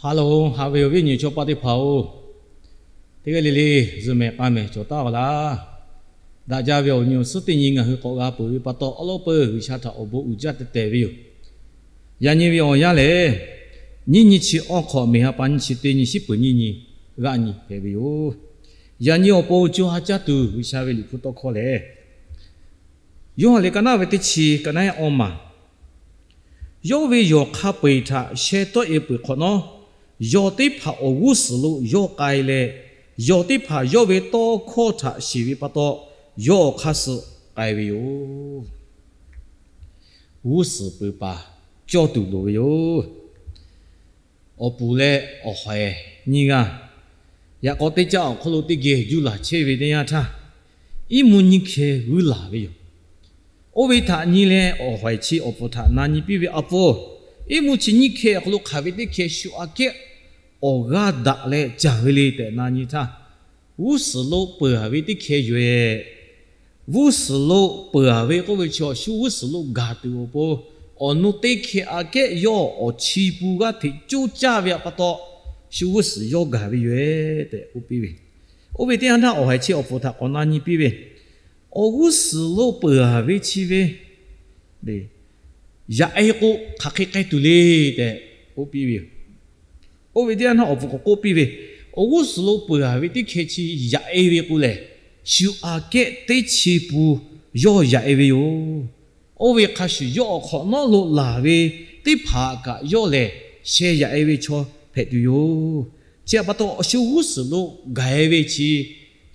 Haˍ loˬ, haꞈ ve awˬ viˉ awˬ nyi chaw paˆ teˇ hpaˍ-oˬ, teˇ g'aˇ le le zuhˬ mehˍ k'a mehˍ cawˬ taˉ-a laˇ. Daꞈ jaˇ ve awˬ nyi awˬ suhˉ teˇ nyi ngaˬ hui k'awꞈ g'a peuˬ ve pa taw, awˉ lawˉ peuˬ G'uiˬsha htaꞈ awˬ bon uiˍ jaˇ teh teh ve yoˬ. Yaꞈ nyi ve awˬ yanˇ lehˬ, nyiˇ nyi chi awˇ hk'awꞈ, meˍ ha pa nyiˇ chi teˇ nyi, shiˉ peuˍ nyiˇ nyi g'aˆ nyi hpehꞈ ve yoˬ. Yaꞈ nyi awˬ pon co ha caˇ tuˬ G'uiˬsha ve Liꞈ hpu tawˇ hkawˇ lehˬ, Yoˇhanˬ liꞈ ka naˆ ve teˇ chi ka naˆ awˇ maˬ, yawˇ ve yawˬ hk'a peu-eˬ htaꞈ sheh tawˆ e peuˬ hk'awꞈ nawˉ, yawˬ teˇ hpaˍ awˬ g'uˇ suhˍ lo yawˇ k'ai leh, yawˬ teˇ hpaˍ yawˇ ve tawˇ hkawˇ htaꞈ shiˍ ve pa taw, yawˇ awˬ hk'aˇ suh k'ai ve yoˬ. G'uˇ suhˍ peuˬ paˍ cawˇ tuˬ loˍ ve yoˬ. Awˬ puˍ leh awˬ haiˬ nyiˇ g'aˇ yaꞈ k'aw teˇ caˆ awˬ hk'aw lo teˇ geh juˇ laˬ chehˇ ve teˇ yanˇ htaˇ, iˉ mvuhˇ nyiˇ hkeh g'uiˇ laˬ ve yoˬ. Oˇ ve htaꞈ nyi leh awˬ haiˬ chi awˬ puˍ htaꞈ na nyi piˇ ve, A puˍ, iˉ mvuhˇ chi nyiˇ hkeh awˬ hk'aw lo hk'aˬ ve teˇ hkeh shu aꞈ kehˉ awˬ g'aˇ daꞈ leh caˬ ve le tehꞈ na nyi htaˇ, g'uˇ suhˍ lo peuˬ-a ve teˇ hkeh yoˬ-eˬ. G'uˇ suhˍ lo peuˬ-a ve k'oˆ ve chaw, shu g'uˇ suhˍ lo gaˬ tuˬ awˬ pon, awˬ nu teˇ hkeh aꞈ kehˉ yawˇ awˬ chi pun g'aˇ hteꞈ coˇ caˇ ve pa taw, shu g'uˇ suhˍ yawˇ gaˬ ve yoˬ-eˬ tehꞈ k'oˆ piˇ ve. Oˇ ve teˇ yanˇ htaˇ awˬ haiˬ chi awˬ puˍ htaꞈ k'awꞈ na nyi piˇ ve, Awˬ g'uˇ suhˍ lo peuˬ-a ve chi ve yaꞈ e k'o hk'aˬ hk'e k'ai tuˬ le tehꞈ k'oˆ piˇ ve yoˬ. Oˇ ve teˇ yanˇ htaˇ awˬ puˍ k'awꞈ k'oˆ piˇ ve, Awˬ g'uˇ suhˍ lo peuˬ-a ve teˇ hkeh chi yaꞈ e ve k'o lehˬ, shu aꞈ kehˉ teˇ chi pun yawˇ yaꞈ e ve yoˬ. Oˇ ve hk'a shuˍ yawˇ awˬ hk'awꞈ nawˉ lo laˬ ve teˇ hpaˍ kaꞈ yawˇ lehˬ sheh yaꞈ e ve chaw hpehꞈ tuˬ yoˬ. Chi htaꞈ pa taw, shu g'uˇ suhˍ lo gaˬ e ve chi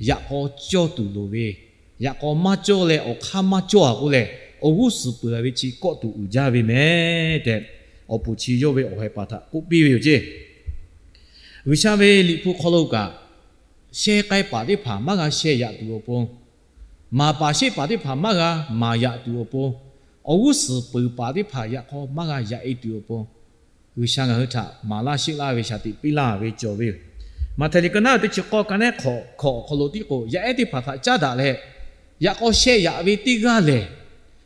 yaꞈ k'aw cawˇ tuˬ loˍ ve, yaꞈ k'aw maˇ cawˇ leh awˬ hk'aˇ maˇ cawˇ-a k'o lehˬ, awˬ g'uˇ suhˍ peuˬ-a ve chi kawˆ tuˬ uiˍ jaˇ ve meh tehꞈ, awˬ puˍ chi yawˇ ve awˬ haiˬ paˍ htaꞈ k'oˆ piˇ ve yoˬ ceˇ. G'uiˬsha ve Liꞈ hpu hk'aw lo kaꞈ, sheh k'ai paˍ teˇ hpaˍ maˇ g'a sheh yaꞈ tuˬ awˬ pon, maˍ paˍ sheˆ paˍ teˇ hpaˍ maˇ g'a maˍ yaꞈ tuˬ awˬ pon, awˬ g'uˇ suhˍ peuˬ paˍ teˇ hpaˍ yaꞈ k'aw maˇ g'a yaꞈ e tuˬ awˬ pon, G'uiˬsha ngaˬ hui htaꞈ maˍ laˇ sheˆ laˇ ve shaˍ tiꞈ piˇ laˇ ve cawˬ ve yoˬ. Maꞈhtehˍ liꞈ ka naˆ teˇ chi k'awˇ ka naˆ hk'awꞈ hk'awꞈ awˬ hk'aw lo tiˉ k'o, yaꞈ ehˉ teˇ hpaˍ htaꞈ caˉ daꞈ leh, yaꞈ k'aw sheh yaꞈ ve teˇ g'aˇ lehˬ,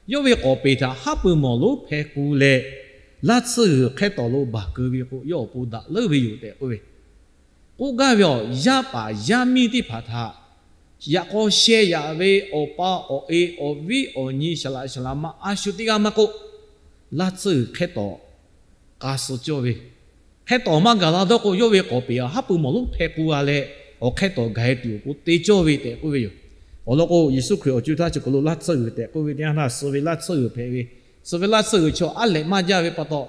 yawˇ ve k'awˍ peˍ htaꞈ haˉ pui mawˬ lonˉ hpeh k'u leh, laˇ tsuhˇ g'uiˬ hk'ehˇ tawˍ lo baˬ keu ve k'o, yawˇ awˬ pon daꞈ leuˉ ve yoˬ tehꞈ k'oˆ ve. K'oˆ gaˇ ve awˬ, yaˇ paˍ yaˇ miˇ teˇ hpaˍ htaꞈ yaꞈ k'aw sheh yaꞈ ve awˬ pa awˬ e awˬ viˉ awˬ nyi shaˍ laꞈ shaˍ laꞈ ma a shu teˇ g'aˇ maˇ k'oˆ, laˇ tsuhˇ g'uiˬ hk'ehˇ tawˍ k'a suh cawˇ ve, hk'ehˇ tawˍ maˇ gaˬ la dawˇ k'o, yawˇ ve k'awˍ peˍ htaꞈ haˉ pui mawˬ lonˉ hpeh k'u g'a leh, awˬ hk'ehˇ tawˍ gaˬ e tuˬ awˬ pon te cawˇ ve tehꞈ k'oˆ ve yoˬ. Awˬ lawn k'o, Yeˍsuˆ Hkriꞈ awˬ co htaˇ chi hk'aw lo laˇ tsuhˇ g'uiˬ tehꞈ k'oˆ ve teˇ yanˇ htaˇ, suh ve laˇ tsuhˇ g'uiˬ hpehꞈ ve, suh ve laˇ tsuhˇ g'uiˬ chaw aˉ lehꞈ maˇ jaˇ ve pa taw,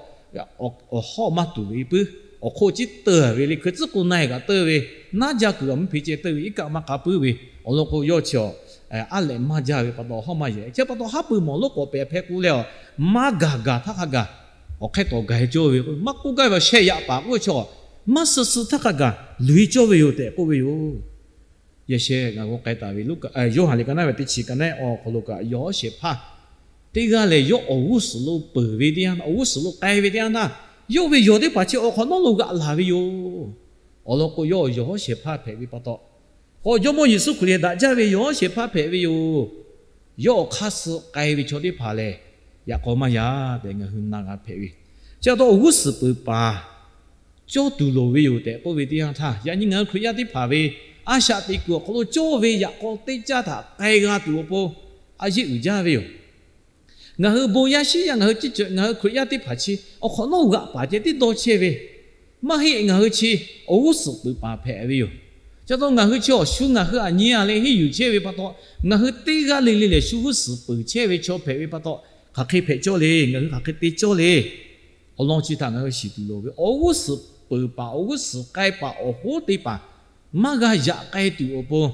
awˬ hawˉ maˇ tuˬ ve puiˉ, awˬ hk'oˆ ciˉ teuˬ ve le, hkui tcuhˉ k'o na-e kaꞈ teuˬ ve, naˉ jaˇ kuiˬ awˬ mvuhˇ hpe ceh teuˬ ve, iˉ kaˆ maˇ k'a puiˉ ve, awˬ lawn k'o, yawˇ chi awˬ aˉ lehꞈ maˇ jaˇ ve pa taw, awˬ hawˉ maˇ yehˬ. Chi pa taw, haˉ pui mawˬ lonˉ k'awˍ peˍ hpeh k'u leh, maˇ gaˬ gaˬ htaˇ hk'a gaˬ awˬ hk'ehˇ tawˍ gaˬ e cawˇ ve k'o, maˇ k'oˆ gaˇ ve awˬ sheh yaꞈ paˍ k'oˆ ve chaw, maˇ suh suh htaˇ hk'a gaˬ luˬ e cawˇ ve yoˬ tehꞈ k'oˆ ve yoˬ. Yaꞈ sheh ngaˬ g'aw k'ai taˍ ve Yoˇhanˬ liꞈ ka naˉ ve teˇ chi ka naˉ awˬ hk'aw lo kaꞈ, yawˬ hawˉ shehˍ hpaˇ teˇ g'aˇ lehˬ, yawˇ awˬ g'uˇ suhˍ lo peuˬ ve teˇ yanˇ, awˬ g'uˇ suhˍ lo k'ai ve teˇ yanˇ htaˇ, yawˇ ve yawˬ teˇ hpaˍ chi awˬ hk'awꞈ nawˉ lo g'aꞈ laˬ ve yoˬ. Awˬ lawn k'o, yawˇ yawˬ hawˉ shehˍ hpaˇ hpehꞈ ve pa taw, k'o Jawˇmawˇ Yeˍsuˆ Hkriꞈ lehˬ daꞈ jaˇ ve yawˬ hawˉ shehˍ hpaˇ hpehꞈ ve yoˬ. Yawˇ awˬ hk'aˇ suh k'ai ve chaw teˇ hpaˍ lehˬ, yaꞈ k'aw maˇ yaꞈ tehꞈ ngaˬ hui na g'a hpehꞈ ve. Chi pa taw, awˬ g'uˇ suhˍ peuˬ paˍ cawˇ tuˬ loˍ ve yoˬ tehꞈ k'oˆ ve teˇ yanˇ htaˇ, yaꞈ nyi ngaˬ hui Hkriꞈ yaˇ teˇ hpaˍ ve a shaꞈ teꞈ kuiˬ awˬ hk'aw lo cawˇ ve yaꞈ k'aw teˇ caˇ htaꞈ k'ai g'a tuˬ awˬ pon a yeˆ uiˍ jaˇ ve yoˬ. Ngaˬ hui bon yaˇ shiˉ yaˇ, ngaˬ hui ciˇ ceuˬ, ngaˬ hui Hkriꞈ yaˇ teˇ hpaˍ chi awˬ hk'awꞈ nawˉ g'aꞈ paˍ ceh tiˉ dawˇ chehˇ ve, maˇ heˆ. Ngaˬ hui chi awˬ g'uˇ suhˍ peuˬ paˍ hpehꞈ ve yoˬ. Chi pa taw, ngaˬ hui chi awˬ shu ngaˬ hui aꞈ nyi a leh henˇ yuˬ chehˇ ve pa taw, ngaˬ hui teˇ g'aˇ le le lehˬ shu g'uˇ suhˍ peuˬ chehˇ ve chaw hpehꞈ ve pa taw, hk'aˬ hk'e hpehꞈ cawˇ le, ngaˬ hui hk'aˬ hk'e te cawˇ le. Awˬ lawn chi htaꞈ ngaˬ hui shiˍ tuˬ loˍ ve, awˬ g'uˇ suhˍ peuˬ paˍ, awˬ g'uˇ suhˍ k'ai paˍ awˬ hoˉ teˇ hpaˍ maˇ g'a yaꞈ k'ai tuˬ awˬ pon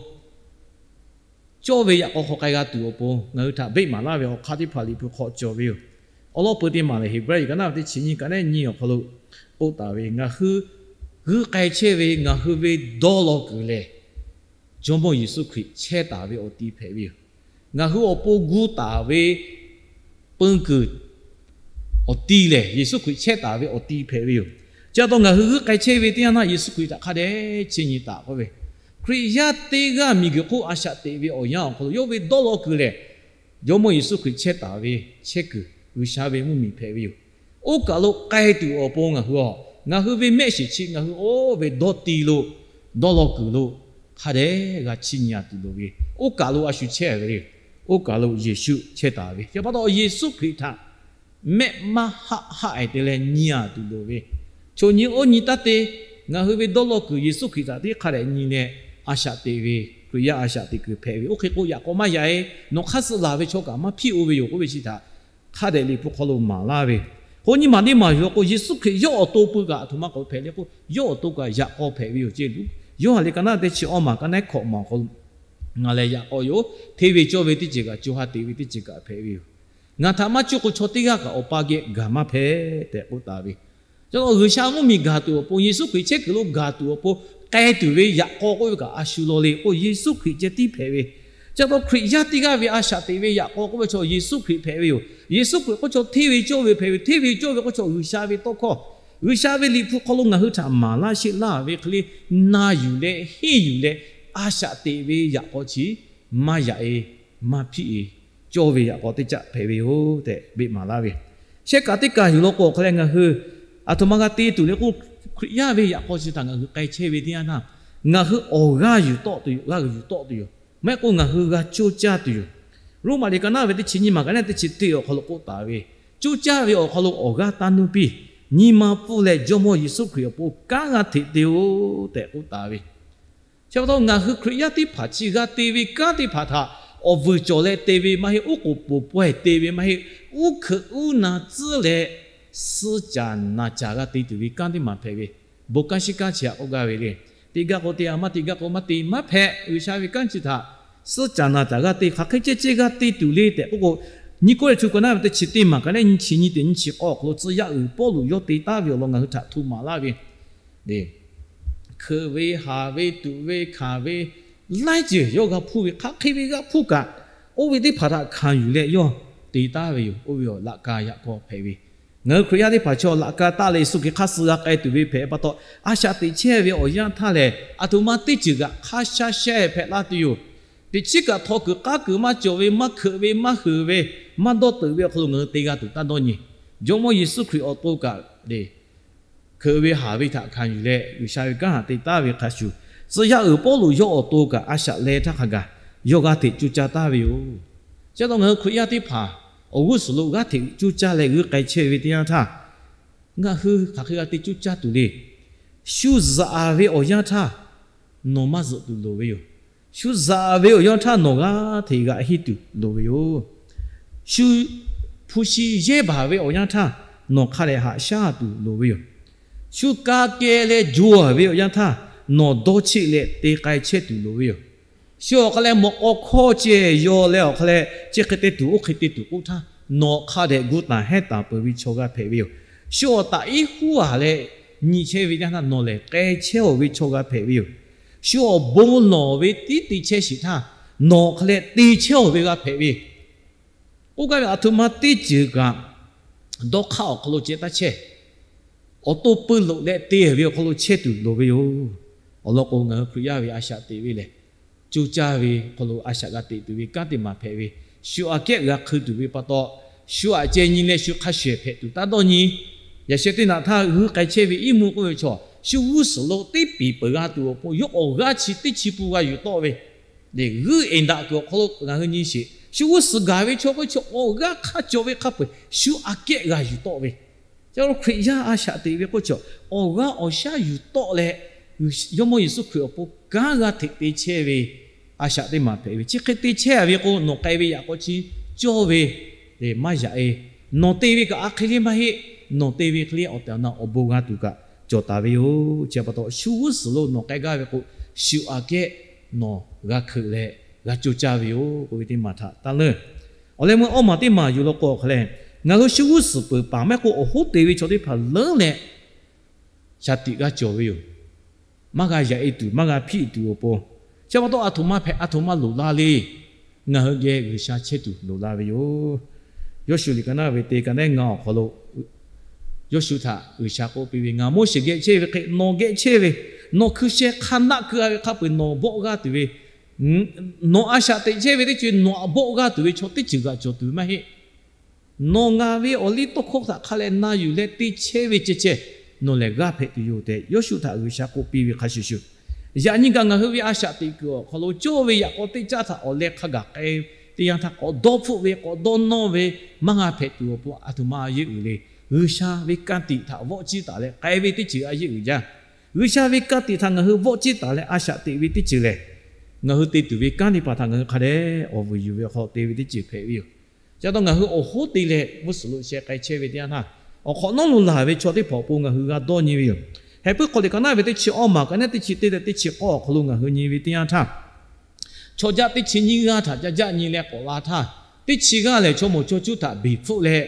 cawˇ ve yaꞈ k'aw hk'aw k'ai g'a tuˬ awˬ pon ngaˬ hui htaꞈ beˆ maˍ laˇ ve awˬ hk'aˇ teˇ hpaˍ Liꞈ hpu hk'aw cawˬ ve yoˬ. Awˬ lawn peuˬ teˇ maˬ lehˬ, Heˍbrehˇ liꞈ ka naˉ ve teˇ chi nyiˇ ka naˉ nyiˇ awˬ hk'aw lo k'oˆ taˍ ve, ngaˬ hui g'uiˇ k'ai chehˇ ve ngaˬ hui ve dawˇ law kuiˬ lehˬ, Jawˇmawˇ Yeˍsuˆ Hkriꞈ chehˇ taˍ ve awˬ ti hpehꞈ ve yoˬ. Ngaˬ hui awˬ pon gu taˍ ve peu kuiˬ awˬ ti lehˬ, Yeˍsuˆ Hkriꞈ chehˇ taˍ ve awˬ ti hpehꞈ ve yoˬ. Chi pa taw, ngaˬ hui g'uiˇ k'ai chehˇ ve teˇ yanˇ htaˇ, Yeˍsuˆ Hkriꞈ htaꞈ hk'a dehꞈ chehˇ nyi taˍ k'oˆ ve, Hkriꞈ yaˇ teˇ g'aˇ miˬ guiˬ hk'oˆ a shaꞈ teꞈ ve awˬ yanˇ awˬ hk'aw lo yawˇ ve dawˇ law kuiˬ lehˬ, Jawˇmawˇ Yeˍsuˆ Hkriꞈ chehˇ taˍ ve chehˇ kuiˬ, G'uiˬsha ve mvuhˇmiˬ hpehꞈ ve yoˬ. Oˇ kaˬ lo k'ai tuˬ awˬ pon ngaˬ hui a Ngaˬ hui ve mehˆ shiˍ chi ngaˬ hui oˇ ve dawˇ ti lo, dawˇ law kuiˬ lo hk'a dehꞈ g'a chiˇ nyi a tuˬ loˍ ve, oˇ kaˬ lo a shu chehˇ ve le. Oˇ kaˬ lo Yeˍsuˆ chehˇ taˍ ve chi pa taw, Yeˍsuˆ Hkriꞈ htaꞈ mehˆ maˇ haˆ haˆ-e te leh nyi a tuˬ loˍ ve, chaw nyi oˇ nyi taˇ te. Ngaˬ hui ve dawˇ law kuiˬ Yeˍsuˆ Hkriꞈ htaꞈ teˇ hk'a dehꞈ nyi leh, a shaꞈ teꞈ ve, Hkriꞈ yaˇ a shaꞈ teꞈ kuiˬ hpehꞈ ve, oˇ hk'e k'o yaꞈ k'aw maˇ yaꞈ-e. Nawˬ hk'aˇ suh laˬ ve chaw kaꞈ maˇ hpiˇ-o ve yoˬ k'oˆ ve chi htaꞈ hk'a dehꞈ Liꞈ hpu hk'aw lo maˍ laˇ ve. K'o nyi maˬ teˇ maˬ yuˬ k'o, Yeˍsuˆ Hkriꞈ yawˇ awˬ to pui kaꞈ aˬ htoꞈ ma k'awꞈ hpehꞈ le k'o, yawˇ awˬ to kaꞈ yaꞈ k'aw hpehꞈ ve yoˬ ceˇ. Yoˇhanˬ liꞈ ka naˉ teˇ chi awˇ maˬ ka naˉ hkawꞈ maˬ awˬ hk'aw lo ngaˬ lehˬ yaꞈ k'aw yoˬ. Hteˇ ve cawˇ ve teˇ ceuˬ kaꞈ, co ha teꞈ ve teˇ ceuˬ kaꞈ hpehꞈ ve yoˬ. Ngaˬ htaꞈ maˇ cuˇ k'o, chaw teˇ g'aˇ kaꞈ Awˬ pa geh gaˬ maˇ hpehꞈ tehꞈ k'oˆ taˍ ve. Chi G'uiˬsha mvuhˇmiˬ gaˬ tuˬ awˬ pon, Yeˍsuˆ Hkriꞈ chehˇ kuiˬ lo gaˬ tuˬ awˬ pon k'ai tuˬ ve yaꞈ k'aw k'oˆ ve kaꞈ a shu law le k'o, Yeˍsuˆ Hkriꞈ ceh tiˉ hpehꞈ ve. Chi pa taw Hkriꞈ yaˇ teˇ g'aˇ ve a shaꞈ teꞈ ve yaꞈ k'aw k'oˆ ve chaw Yeˍsuˆ Hkriꞈ hpehꞈ ve yoˬ. Yeˍsuˆ Hkriꞈ k'oˆ chaw hteˇ ve cawˇ ve hpehꞈ ve, hteˇ ve cawˇ ve k'oˆ chaw G'uiˬsha ve tawˇ hkawˇ, G'uiˬsha ve Liꞈ hpu hk'aw lo ngaˬ hui htaꞈ maˍ laˇ sheˆ laˇ ve hk'e le, na yuˬ leh henˇ yuˬ leh a shaꞈ teꞈ ve yaꞈ k'aw chi maˇ yaꞈ-e, maˇ hpiˇ-e, cawˇ ve yaꞈ k'aw teˇ caˆ hpehꞈ ve yoˬ tehꞈ beˆ maˍ laˇ ve. Shehˆ kaꞈ teˇ kaˬ yuˬ law k'o awˬ hk'a leh ngaˬ hui aˬ htoꞈ ma g'a te tuˬ le k'o, Hkriꞈ yaˇ ve yaꞈ k'aw chi htaꞈ ngaˬ hui k'ai chehˇ ve teˇ yanˇ htaˇ, ngaˬ hui awˬ g'aˇ yuˬ tawˆ tuˬ yoˬ, g'a yuˬ tawˆ tuˬ yoˬ. Maˇ heˆ k'o ngaˬ hui g'a coˇ caˇ tuˬ yoˬ. Roˉmaꞈ liꞈ ka naˉ ve teˇ chi nyiˇ maˬ ka naˉ teˇ chi teˇ awˬ hk'aw lo k'oˆ taˍ ve, coˇ caˇ ve awˬ hk'aw lo awˬ g'aˇ taˇ nuˇ piˇ. Nyi ma pfuhˇ leh Jawˇmawˇ Yeˍsuˆ Hkriꞈ awˬ pon kanˉ g'a hteꞈ te-oˬ tehꞈ k'oˆ taˍ ve. Chi pa taw ngaˬ hui Hkriꞈ yaˇ teˇ hpaˍ chi g'a te ve kanˉ teˇ hpaˍ htaꞈ awˬ vuiˬ cawˬ leh te ve maˇ heˆ, oˉ k'oˍ poˬ pawehˇ te ve maˇ heˆ, uˉ hkeuꞈ uˉ na tcuhˉ leh suhˆ caˍ naˍ caˍ g'a te tuˬ ve kanˉ teˇ maˬ hpehꞈ ve. Bon kanˉ shiˉ kanˉ chi htaꞈ k'oˆ gaˇ ve le. Teˇ g'aˇ k'o teˇ g'aˇ, maˇ teˇ g'aˇ k'o maˇ te, maˇ hpehꞈ. G'uiˬsha ve kanˉ chi htaꞈ suhˆ caˍ naˍ caˍ g'a te, hk'aˬ hk'e ceh ceh g'a te tuˬ le tehꞈ k'oˆ k'o, Nyiˇ Kawˇrenˍhtuˆ ka naˉ ve teˇ chi teˇ maˬ ka naˉ nyiˇ chi nyiˇ teꞈ nyiˇ chi k'awˇ awˬ hk'aw lo tcuh yaˇ uiˍ Pawˇluꞈ yawˇ te taˍ ve awˬ lawn ngaˬ hui htaꞈ hto maˍ laˇ ve, hkeuꞈ ve, haˍ ve, tuꞈ ve, hkanˍ ve, laiˉ ceuˬ yawˇ g'a hpuˇ ve, hk'aˬ hk'e ve g'a hpuˇ kaꞈ, oˇ ve teˇ hpaˍ htaꞈ hkanˍ yuˬ leh yawˇ te taˍ ve yoˬ. Oˇ ve awˬ laꞈ ka yaꞈ k'aw hpehꞈ ve, ngaˬ hui Hkriꞈ yaˇ teˇ hpaˍ chaw laꞈ ka taˆ leh Yeˍsuˆ Hkriꞈ hk'aˇ suh g'a k'ai tuˬ ve hpehꞈ pa taw, a shaꞈ teꞈ chehˇ ve awˬ yanˇ htaˇ lehˬ, aˬ htoꞈ ma teˇ ceuˬ kaꞈ hk'a sha sheh hpehꞈ la tuˬ yoˬ. Teꞈ chiˉ kaꞈ htaw kuiˬ k'aˉ kuiˬ maˇ cawˬ ve, maˇ hkeuꞈ ve, maˇ heunˍ ve, maˇ dawˇ teuꞈ ve awˬ hk'aw lo ngaˬ hui te g'a tuˬ taˇ dawˇ nyi. Jawˇmawˇ Yeˍsuˆ Hkriꞈ awˬ to kaꞈ le, hkeuꞈ ve haˍ ve htaꞈ hkanˍ yuˬ leh G'uiˬsha ve kanˉ htaꞈ te taˍ ve hk'a shuˍ, tcuh yaˇ uiˍ Pawˇluꞈ yawˇ awˬ to kaꞈ a shaꞈ leh htaˇ hk'a gaˬ yawˇ g'a hteꞈ coˇ caˇ taˍ ve yoˬ. Chi pa taw ngaˬ hui Hkriꞈ yaˇ teˇ hpaˍ awˬ g'uˇ suhˍ lo g'aˇ hteꞈ coˇ caˇ leh g'uiˇ k'ai chehˇ ve teˇ yanˇ htaˇ, ngaˬ hui hk'aˬ hk'e g'a te coˇ caˇ tuˬ le. Shu zuhꞈ ve awˬ yanˇ htaˇ nawˬ maˇ zuhꞈ tuˬ loˍ ve yoˬ. Shu zuhꞈ ve awˬ yanˇ htaˇ nawˬ g'aˇ hteꞈ g'aꞈ henˇ tuˬ loˍ ve yoˬ. Shu hpu shi yehˇ baˬ ve awˬ yanˇ htaˇ nawˬ hk'a dehꞈ haꞈ shaˉ tuˬ loˍ ve yoˬ. Shu ka keh leh jo-a ve awˬ yanˇ htaˇ nawˬ dawˇ cheˆ leh te k'ai chehˇ tuˬ loˍ ve yoˬ. Shu awˬ hk'a leh mawꞈ k'aw hkawˇ ceh yaw leh awˬ hk'a leh chi hk'e te tuˬ oˇ hk'e te tuˬ k'oˆ htaˇ, nawˬ hk'a dehꞈ gu taˍ hehˉ taˍ peuˬ ve chaw g'a hpehꞈ ve yoˬ. Shu awˬ taꞈ iˉ huˉ-a leh nyi chehˇ ve teˇ yanˇ htaˇ nawˬ lehˬ k'ai chehˇ-oˬ ve chaw g'a hpehꞈ ve yoˬ. Shu awˬ bon nawˬ ve tiˉ te chehˇ sheˍ htaˇ, nawˬ hk'a leh te chehˇ-oˬ ve g'a hpehꞈ ve. Oˇ gaˇ ve aˬ htoꞈ ma teˇ ceuˬ kaꞈ dawˇ hk'aˇ awˬ hk'aw lo ceh taˇ chehˇ. Awˬ to peu loꞈ leh te ve awˬ hk'aw lo chehˇ tuˬ loˍ ve yoˬ. Awˬ lawn k'o, ngaˬ hui Hkriꞈ yaˇ ve a shaꞈ teꞈ ve lehˬ, coˇ caˇ ve hk'aw lo a shaꞈ g'a teꞈ tuˬ ve kanˉ teˇ maˬ hpehꞈ ve, shu aꞈ kehˉ g'a hk'eu tuˬ ve pa taw, shu aꞈ ceh nyi leh shu hk'a shuˍ hpehꞈ tuˬ taˇ dawˇ nyi. Yaꞈ sheh teˇ naꞈ htaˇ g'uiˇ k'ai chehˇ ve iˉ mvuhˇ k'oˆ ve chaw, shu g'uˇ suhˍ lo teˇ piˍ peuˬ g'a tuˬ awˬ pon yawˇ awˬ g'aˇ chi teˇ chi pun g'a yuˬ tawˆ ve, g'uiˇ eˍ daꞈ kuiˬ awˬ hk'aw lo ngaˬ hui nyi sheˍ. Shu g'uˇ suhˍ gaˬ ve chaw k'oˆ ve chaw awˬ g'aˇ hk'a cawˬ ve hk'a peu-eˬ shu aꞈ kehˉ g'a yuˬ tawˆ ve. Chi Hkriꞈ yaˇ a shaꞈ teꞈ ve k'oˆ chaw, awˬ g'aˇ awˬ shaˉ yuˬ tawˆ leh, Jawˇmawˇ Yeˍsuˆ Hkriꞈ awˬ pon kanˉ g'a hteꞈ te chehˇ ve a shaꞈ teˇ maˬ hpehꞈ ve. Chi hk'e te chehˇ ve k'o, nawˬ k'ai ve yaꞈ k'aw chi cawˇ ve maˇ yaꞈ-e. Nawˬ te ve kaꞈ a hk'e le maˇ heˆ. Nawˬ te ve hk'e le awˬ tehˬ awˬ na awˬ bon g'a tuˬ kaꞈ cawˬ taˍ ve yoˬ. Chi pa taw shu g'uˇ suhˍ lo nawˬ k'ai gaˇ ve k'o, shu aꞈ kehˉ nawˬ g'a hkeuꞈ leh g'a coˇ caˇ ve yoˬ k'oˆ ve teˇ maˬ htaꞈ taˇ leuˇ. Awˬ leh meuˇ awˇ maˬ teˇ maˬ yuˬ law k'o awˬ hk'a leh, ngaˬ hui shu g'uˇ suhˍ peuˬ paˍ maˇ heˆ k'o awˬ hoˉ te ve chaw teˇ hpaˍ leuˉ leh shaˍ tiꞈ g'a cawˬ ve yoˬ. Maˇ g'a yaꞈ-e tuˬ, maˇ g'a hpiˇ tuˬ awˬ pon, chi pa taw aˬ htoꞈ ma hpehꞈ, aˬ htoꞈ ma loˍ la le. Ngaˬ hui geh G'uiˬsha chehˇ tuˬ loˍ la ve yoˬ. Yawˇshuˆ liꞈ ka naˉ ve teˇ ka naˉ ngaˇ awˬ hk'aw lo Yawˇshuˆ htaꞈ G'uiˬsha k'oˆ piˇ ve, Ngaˬ Moˉseˍ geh chehˇ ve hk'e nawˬ geh chehˇ ve, nawˬ hkui sheh hk'a naˆ keu-a ve hk'a peu-eˬ nawˬ bawˆ g'aˇ tuˬ ve, nawˬ a shaꞈ teꞈ chehˇ ve teˇ ceuˬ nawˬ aꞈ bawˆ g'aˇ tuˬ ve chaw teˇ ceuˬ g'aꞈ cawˬ tuˬ ve maˇ heˆ. Nawˬ ngaˬ ve awˬ liˇ tawˇ hkawˇ htaꞈ hk'a leh na yuˬ leh te chehˇ ve ceh ceh, nawˬ lehˬ g'aˇ hpehꞈ tuˬ yoˬ tehꞈ, Yawˇshuˆ htaꞈ G'uiˬsha k'oˆ piˇ ve hk'a shuˍ shuˍ, yaꞈ nyi kaꞈ ngaˬ hui ve a shaꞈ teꞈ kuiˬ awˬ hk'aw lo cawˇ ve yaꞈ k'aw teˇ caˇ htaꞈ awˬ leh hk'a gaˬ k'ai teˇ yanˇ htaˇ, k'awꞈ dawˇ hpfuhˆ ve, k'awꞈ dawˇ nawˇ ve maˇ g'a hpehꞈ tuˬ awˬ pon, a htoꞈ ma a yeˇ uiˍ le. G'uiˬsha ve ka tiꞈ htaꞈ vawˆ ciˇ taˍ leh k'ai ve teˇ ceuˬ a yeˇ uiˍ jaˇ. G'uiˬsha ve ka tiꞈ htaꞈ ngaˬ hui vawˆ ciˇ taˍ leh a shaꞈ teꞈ ve teˇ ceuˬ lehˬ, ngaˬ hui te tuˬ ve kanˉ teˇ hpaˍ htaꞈ ngaˬ hui hk'a dehꞈ awˬ vuiˬ yuˬ ve awˬ hk'aw te ve teˇ ceuˬ hpehꞈ ve yoˬ. Chi pa taw ngaˬ hui awˬ hoˉ te leh g'uˇ suhˍ lo sheh k'ai chehˇ ve teˇ yanˇ htaˇ, awˬ hk'awꞈ nawˉ lo laˬ ve chaw teˇ hpaˍ awˬ pon ngaˬ hui g'a dawˇ nyi ve yoˬ. Heh puiˉ hk'aw liꞈ ka naˉ ve teˇ chi awˇ maˬ ka naˉ teˇ chi teˇ leh teˇ chi k'awˇ awˬ hk'aw lo ngaˬ hui nyi ve teˇ yanˇ htaˇ, chaw jaˆ teˇ chi nyiˇ g'aˇ htaꞈ ca jaˆ nyi leh k'awꞈ la htaˇ, teˇ chi g'aˇ lehˬ chaw mawˬ chaw cuˇ htaꞈ beˬ hpfuhˆ leh,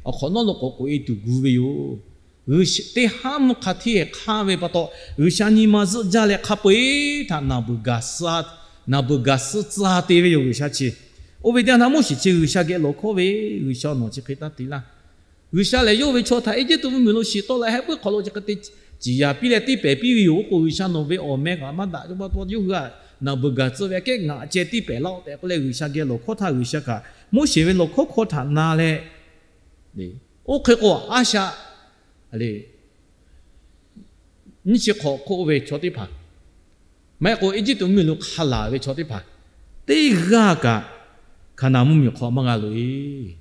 awˬ hk'awꞈ nawˉ lo k'awꞈ k'oꞈ e tuˬ gu ve yoˬ. Teˇ haˉ mvuhˇ hk'a hteˇ hk'aˇ ve pa taw, G'uiˬsha nyi ma zuhˆ jaˇ leh hk'a peu-eˬ htaꞈ naˬ beuˬ gaˬ suh, naˬ beuˬ gaˬ suh tcuh te ve yoˬ G'uiˬsha chi. Oˇ ve teˇ yanˇ htaˇ Moˉseˍ chi G'uiˬsha geh lawˬ hkawˉ ve, G'uiˬsha nawˬ chi hk'e taˇ te laˇ. G'uiˬsha lehˬ yawˇ ve chaw htaꞈ Eˇjiˇtuꞈ mvuhˇmiˬ lo shiˍ tawˆ leh heh puiˉ hk'aw lo chi hk'e te ciˍ yanˍ piˇ leh tiˇ pehˍ piˇ ve yoˬ. Oˇ k'o G'uiˬsha nawˬ ve awˬ meh kaꞈ maˇ daꞈ ve pa taw, yawˇ hui htaꞈ naˬ beuˬ gaˬ tcuh ve aꞈ kehˉ ngaˬ ceh tiˇ pehˍ laˇ-oˆ tehꞈ k'oˆ leh, G'uiˬsha geh lawˬ hkawˉ htaˇ G'uiˬsha kaꞈ Moˉseˍ ve lawˬ hkawˉ hkawˇ htaꞈ na leh, oˇ hk'e k'o a shaꞈ nyiˇ chi hk'awꞈ hk'oˆ ve chaw teˇ hpaˍ, maˇ heˆ k'o Eˇjiˇtuꞈ mvuhˇmiˬ lo hk'a laˬ ve chaw teˇ hpaˍ teˇ g'aˇ kaꞈ Hkaˍnanˍ mvuhˇmiˬ hk'aw maˇ g'a loꞈ e.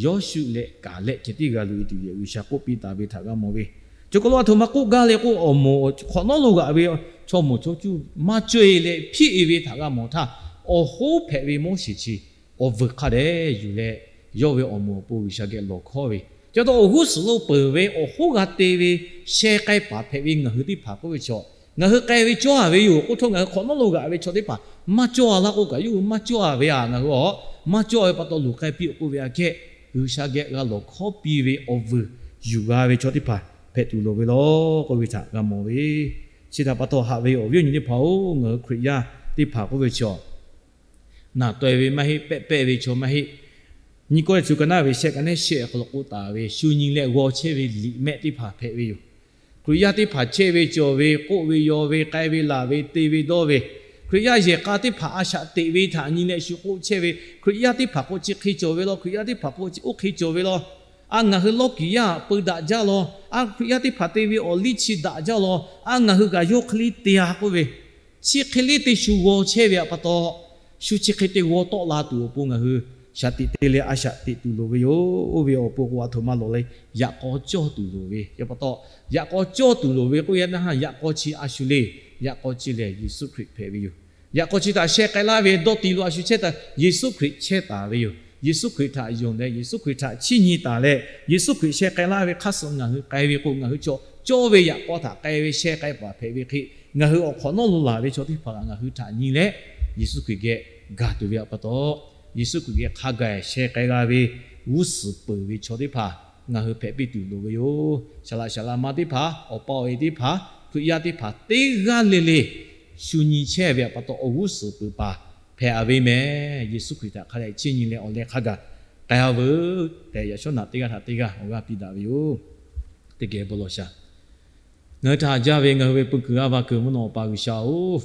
Yawˇshuˆ leh Kaˍlehˆ ceh tiˉ g'a loꞈ e tuˬ yehˬ G'uiˬsha k'oˆ piˇ taˍ ve htaꞈ g'a mawˬ ve. Cawˬ kaˬ lo a htoꞈ ma k'oˆ gaˇ le k'o, awˬ moˍ hk'awꞈ nawˉ lo g'aꞈ ve chaw mawˬ chaw cuˇ maˇ cawˇ e leh hpiˇ e ve htaꞈ g'a mawˬ htaˇ, awˬ hoˉ hpehꞈ ve Moˉseˍ chi awˬ vuiˬ hk'a dehꞈ yuˬ leh, yawˇ ve awˬ moˍ awˬ pon G'uiˬsha geh lawˬ hkawˉ ve. Chi pa taw awˬ g'uˇ suhˍ lo peuˬ ve awˬ hoˉ g'a te ve sheh k'ai paˍ hpehꞈ ve ngaˬ hui teˇ hpaˍ k'oˆ ve chaw, ngaˬ hui k'ai ve cawˇ a ve yoˬ. K'oˆ htawˇ ngaˬ hui hk'awꞈ nawˉ lo g'aꞈ ve chaw teˇ hpaˍ maˇ cawˇ a laˇ k'oˆ kaꞈ, yawˇ hui maˇ cawˇ a ve a, ngaˬ hui a maˇ cawˇ ve pa taw luˬ k'ai piˇ-oˆ k'oˆ ve aꞈ kehˉ, G'uiˬsha geh g'a lawˬ hkawˉ piˇ ve awˬ vuiˬ yuˬ g'a ve chaw teˇ hpaˍ hpehꞈ tuˬ loˍ ve law k'oˆ ve htaꞈ g'a mawˬ ve. Chi htaꞈ pa taw haꞈ ve awˬ viˉ awˬ nyi teˇ hpaˍ-oˬ, ngaˬ hui Hkriꞈ yaˇ teˇ hpaˍ k'oˆ ve chaw naˬ taweh ve maˇ heˆ, pehˆ pehˆ ve chaw maˇ heˆ. Nyiˇ Kawˇrenˍhtuˆ ka naˉ ve shehˆ ka naˉ shehˆ awˬ hk'aw lo k'oˆ taˍ ve, shu nyi leh g'aw chehˇ ve liꞈ mehˆ teˇ hpaˍ hpehꞈ ve yoˬ. Hkriꞈ yaˇ teˇ hpaˍ chehˇ ve cawˬ ve, k'oˆ ve yaw ve, k'ai ve laˬ ve, te ve dawˇ ve, Hkriꞈ yaˇ yehˬ k'a teˇ hpaˍ a shaꞈ teꞈ ve htaꞈ nyi leh shu k'oˆ chehˇ ve, Hkriꞈ yaˇ teˇ hpaˍ k'o chi hk'e cawˬ ve law, Hkriꞈ yaˇ teˇ hpaˍ k'o chi oˇ hk'e cawˬ ve law, a ngaˬ hui lawˇ kiˍ yaˇ peu daꞈ jaˇ law, a Hkriꞈ yaˇ teˇ hpaˍ te ve awˬ liˇ chi daꞈ jaˇ law, a ngaˬ hui kaꞈ yawˇ hk'e le te-a k'oˆ ve, chi hk'e le te shu g'aw chehˇ ve pa taw, shu chi hk'e te g'aw tawˆ la tuˬ awˬ pon ngaˬ hui shaˍ tiꞈ te leh a shaꞈ teꞈ tuˬ loˍ ve yoˬ. Oˇ ve awˬ pon k'o a htoꞈ ma lawˬ le, yaꞈ k'aw cawˇ tuˬ loˍ ve. Chi pa taw, yaꞈ k'aw cawˇ tuˬ loˍ ve k'oˆ ve teˇ yanˇ htaˇ, yaꞈ k'aw chi a shu le. Yaꞈ k'aw chi lehˬ Yeˍsuˆ Hkriꞈ hpehꞈ ve yoˬ. Yaꞈ k'aw chi htaꞈ sheh k'ai laˇ ve dawˇ ti lo a shu chehˇ taˍ, Yeˍsuˆ Hkriꞈ chehˇ taˍ ve yoˬ. Yeˍsuˆ Hkriꞈ htaꞈ yonˍ leh Yeˍsuˆ Hkriꞈ htaꞈ chiˇ nyi taˍ leh Yeˍsuˆ Hkriꞈ sheh k'ai laˇ ve hk'aˇ suh ngaˬ hui k'ai ve k'o, ngaˬ hui chaw cawˇ ve yaꞈ k'aw htaꞈ k'ai ve sheh k'ai paˍ hpehꞈ ve hk'e, ngaˬ hui awˬ hk'awꞈ nawˉ lo laˬ ve chaw teˇ hpaˍ kaꞈ ngaˬ hui htaꞈ nyi leh Yeˍsuˆ Hkriꞈ geh gaˬ tuˬ ve pa taw, Yeˍsuˆ Hkriꞈ geh hk'a gaˬ sheh k'ai g'a ve g'uˇ suhˍ peuˬ ve chaw teˇ hpaˍ ngaˬ hui hpehꞈ piˇ tuˬ loˍ ve yoˬ. Saˍ laꞈ saˍ laꞈ ma teˇ hpaˍ, awˬ pa awˬ e teˇ hpaˍ, Hkriꞈ yaˇ teˇ hpaˍ teˇ g'aˇ le le shu nyi chehˇ ve pa taw awˬ g'uˇ suhˍ peuˬ paˍ hpehꞈ a ve mehˍ. Yeˍsuˆ Hkriꞈ htaꞈ hk'a dehꞈ chiˇ nyi leh awˬ leh hk'a gaˬ k'ai a veuˬ tehꞈ, yaꞈ shawˉ naꞈ teˇ g'aˇ htaꞈ teˇ g'aˇ awˬ g'aˇ piˇ daꞈ ve yoˬ. Teˇ geh bon lawˬ shaˍ. Ngaˬ hui htaꞈ haꞈ jaˇ ve ngaˬ hui ve peu kuiˬ g'aˇ va kuiˬ mvuhˇ naw awˬ pa G'uiˬsha-oˬ,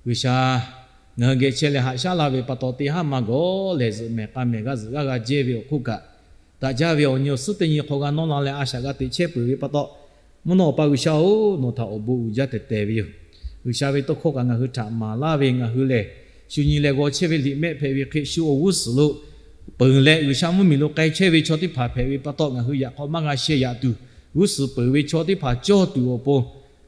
G'uiˬsha, ngaˬ hui geh chehˇ leh haꞈ shaˉ laˇ ve pa taw teˇ haˉ maˇ gawˬ lehˬ, zuhꞈ mehˍ k'a mehˍ g'aˇ zuhꞈ g'aˇ g'a jehˇ ve awˬ hk'oˆ kaꞈ, daꞈ jaˇ ve awˬ nyi awˬ suhˉ teˇ nyi hk'aw g'a nawˇ la leh a shaꞈ g'a teꞈ chehˇ peuˬ ve pa taw, mvuhˇ naw awˬ pa G'uiˬsha-oˬ, nawˬ htaꞈ awˬ bon uiˍ jaˇ tehˬ tehˬ ve yoˬ. G'uiˬsha ve tawˇ hkawˇ kaꞈ ngaˬ hui htaꞈ maˍ laˇ ve, ngaˬ hui lehˬ shu nyi leh g'aw chehˇ ve liꞈ mehˆ hpehꞈ ve hk'e, shu awˬ g'uˇ suhˍ lo peuˬ leh G'uiˬsha mvuhˇmiˬ lo k'ai chehˇ ve chaw teˇ hpaˍ hpehꞈ ve pa taw, ngaˬ hui yaꞈ k'aw maˇ g'a sheh yaꞈ tuˬ, g'uˇ suhˍ peuˬ ve chaw teˇ hpaˍ cawˇ tuˬ awˬ pon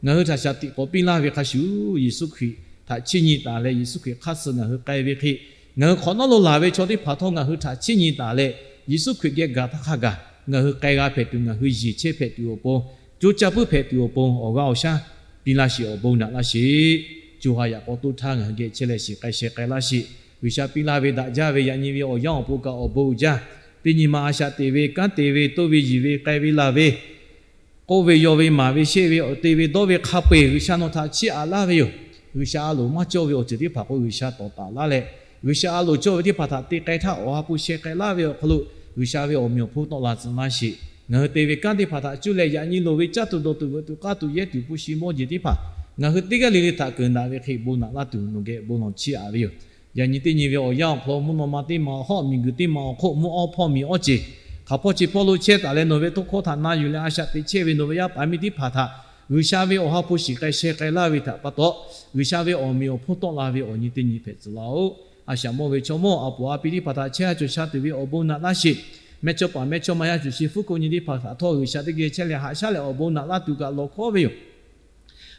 ngaˬ hui htaꞈ shaˍ tiꞈ k'awꞈ piˇ laˇ ve hk'a shuˍ, Yeˍsuˆ Hkriꞈ htaꞈ chiˇ nyi taˍ leh Yeˍsuˆ Hkriꞈ hk'aˇ suh ngaˬ hui k'ai ve hk'e, ngaˬ hui hk'awꞈ nawˉ lo laˬ ve chaw teˇ hpaˍ htawˇ ngaˬ hui htaꞈ chiˇ nyi taˍ leh, Yeˍsuˆ Hkriꞈ geh gaˬ htaˇ hk'a gaˬ ngaˬ hui k'ai g'a hpehꞈ tuˬ, ngaˬ hui yeˬ chehˇ hpehꞈ tuˬ awˬ pon, co caˇ puiˉ hpehꞈ tuˬ awˬ pon awˬ g'aˇ awˬ shaˉ piˇ laˇ sheˍ. Awˬ bon naꞈ laˇ sheˍ. Co ha yaꞈ k'aw toˇ htaˇ ngaˬ hui geh chehˇ leh shiˍ k'ai sheh k'ai laˇ sheˍ. G'uiˬsha piˇ laˇ ve daꞈ jaˇ ve yaꞈ nyi ve awˬ yanˇ awˬ pon kaꞈ awˬ bon uiˍ jaˇ. Teˇ nyi ma a shaꞈ teꞈ ve, kanˉ te ve, toˇ ve yiˬ ve, k'ai ve laˬ ve, k'oˆ ve yaw ve, maˍ ve, sheˆ ve, awˬ te ve dawˇ ve hk'a peu-eˬ G'uiˬsha nawˬ htaꞈ chiˇ aꞈ laˇ ve yoˬ. G'uiˬsha a loˍ maˇ cawˇ ve awˬ ceuˬ teˇ hpaˍ k'o G'uiˬsha tawˍ taˍ laˇ leh, G'uiˬsha a loˍ cawˇ ve teˇ hpaˍ htaꞈ te k'ai htaˇ awˬ ha hpu sheh k'ai laˇ ve awˬ hk'aw lo G'uiˬsha ve awˬ meꞈ awˬ hponˇ tawˆ la tcuh laˇ sheˍ. Ngaˬ hui te ve kanˉ teˇ hpaˍ htaꞈ cuˇ leh yaꞈ nyi loˍ ve caˇ tuˬ dawˬ tuˬ veuꞈ tuˬ k'aˇ tuˬ yehˇ tuˬ hpu shi mawˇ jeˬ teˇ hpaˍ ngaˬ hui teˇ g'aˇ le le htaꞈ keunˍ daꞈ ve hk'e bon naꞈ laˇ tuˬ nawˬ geh bon lawˬ chiˇ aꞈ ve yoˬ. Yaꞈ nyi teˇ nyi ve awˬ yanˇ awˬ hk'aw lo mvuhˇ naw ma teˇ ma awˬ hawˉ, miˬguiˬ teˇ ma awˬ hk'oˆ mvuhˇ awˇ hpawˇ miˬ awˇ ceˬ hk'aˬ hpawˇ chi hpawˇ lo chehˇ taˍ leh nawˬ ve tawˇ hkawˇ htaꞈ na yuˬ leh a shaꞈ teꞈ chehˇ ve nawˬ ve yaˇ paˍ yaˇ miˇ teˇ hpaˍ htaꞈ G'uiˬsha ve awˬ ha hpu shiˍ k'ai sheh k'ai laˇ ve htaꞈ pa taw, G'uiˬsha ve awˬ meꞈ awˬ hponˇ tawˆ la ve awˬ nyi teˇ nyi hpehꞈ tcuh laˇ-oˆ. A shaꞈ mawˇ ve chaw mawˇ a poˍ a pi teˇ hpaˍ htaꞈ chehˇ a cawˬ sha tuˬ ve awˬ bon naꞈ laˇ sheˍ. Mehˇchawˇpaˍ mehˇchawˇma yaˇ cawˬ sheˍ fuˉ ko nyi teˇ hpaˍ htaꞈ htawˇ G'uiˬsha teˇ geh chehˇ leh haꞈ shaˉ leh awˬ bon naꞈ laˇ tuˬ kaꞈ lawˬ hkawˉ ve yoˬ.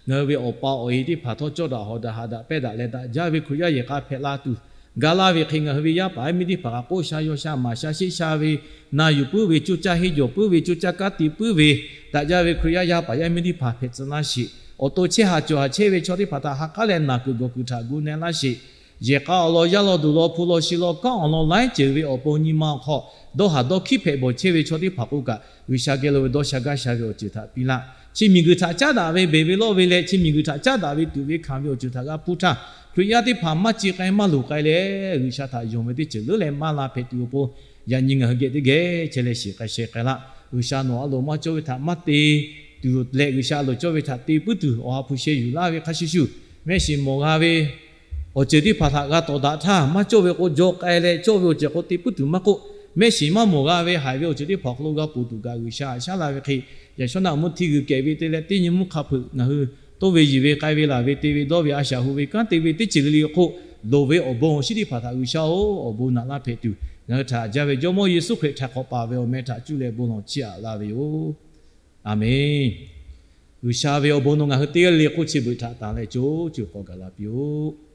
Ngaˬ hui ve awˬ pa awˬ e teˇ hpaˍ htawˇ cawˇ daꞈ hawˍ daꞈ haꞈ daꞈ pehnˇ daꞈ leh daꞈ jaˇ ve Hkriꞈ yaˇ yehˬ k'a hpehꞈ la tuˬ, ga laˇ ve hk'e ngaˬ hui ve yaˇ paˍ yaˇ miˇ teˇ hpaˍ kaꞈ k'oˆ sha yaw sha maˍ sha sheˆ sha ve, na yuˬ puiˉ ve coˇ caˇ henˇ jawˬ puiˉ ve coˇ caˇ kanˉ te puiˉ ve, daꞈ jaˇ ve Hkriꞈ yaˇ yaˇ paˍ yaˇ miˇ teˇ hpaˍ hpehꞈ tcuh laˇ sheˍ. Awˬ to chehˇ haˍ cawˬ haˍ chehˇ ve chaw teˇ hpaˍ htaꞈ ha k'aˉ leh naˬ kuiˬ gawˬ kuiˬ htaꞈ gu na laˇ sheˍ. Yehˬ k'a awˬ lawn yaˇ lawn duˬ lawn hpu lawn shi lawn kanˉ awˬ lawn laiˉ ceuˬ ve awˬ pon nyi ma awˬ hk'aw dawˇ haˍ dawˇ hkiˉ hpehꞈ bawˬ chehˇ ve chaw teˇ hpaˍ k'oˆ kaꞈ, G'uiˬsha geh lo ve dawˇ sha gaˇ sha ve awˬ ceuˬ htaꞈ piˇ laˇ. Chi miˬguiˬ htaꞈ caˉ daꞈ ve beˬ ve lawˇ ve leh chi miˬguiˬ htaꞈ caˉ daꞈ ve tuˬ ve hkanˍ ve awˬ ceuˬ htaꞈ g'a hpuˇ htaˇ, Hkriꞈ yaˇ teˇ hpaˍ maˇ ci k'ai maˇ luˬ k'ai leh G'uiˬsha htaꞈ yonˍ ve teˇ ceuˬ leuˉ leh maˇ la hpehꞈ tuˬ awˬ pon, yaꞈ nyi ngaˬ hui geh teˇ geh chehˇ leh shiˍ k'ai sheh k'ai laˇ. G'uiˬsha nawˬ a loˍ maˇ cawˇ ve htaꞈ maˇ te tuˬ leh G'uiˬsha a loˍ cawˇ ve htaꞈ te puiˉ tuˬ awˬ ha hpu sheh yuˬ laˇ ve hk'a shuˍ shuˍ, mehˆ shiˍ mawˬ g'a ve awˬ ceuˬ teˇ hpaˍ htaꞈ g'a tawˍ daꞈ htaˇ, maˇ cawˇ ve k'o jaw k'ai leh cawˇ ve awˬ ceuˬ k'o te puiˉ tuˬ maˇ k'oˆ, mehˆ shiˍ maˇ mawˬ g'a ve haiˬ ve awˬ ceuˬ teˇ hpaˍ awˬ hk'aw lo g'a ponˬ tuˬ kaꞈ G'uiˬsha haꞈ shaˉ la ve hk'e, yaꞈ shawˉ naꞈ mvuhˇ htiˇ g'uiˬ kehˬ ve te leh teˇ nyi mvuhˇ hk'a hpeuꞈ ngaˬ hui toˇ ve yiˬ ve k'ai ve laˬ ve te ve dawˇ ve a shaꞈ hu ve kanˉ te ve teˇ ceuˬ le le awˬ hk'oˆ, loˍ ve awˬ bon awˬ shinˉ teˇ hpaˍ htaꞈ G'uiˬsha-oˬ, awˬ bon naꞈ laˇ hpehꞈ tuˬ, ngaˬ hui htaꞈ haꞈ jaˇ ve Jawˇmawˇ Yeˍsuˆ Hkriꞈ htaꞈ hk'awꞈ paˍ ve awˬ meh htaꞈ cuˇ leh bon lawˬ chiˇ aꞈ laˇ ve yoˬ. A menˬ. G'uiˬsha ve awˬ bon nawˬ ngaˬ hui teˇ g'aˇ le le k'oˆ chi beuꞈ htaꞈ tanˬ leh co co k'awꞈ gaˬ la piˇ-oˆ.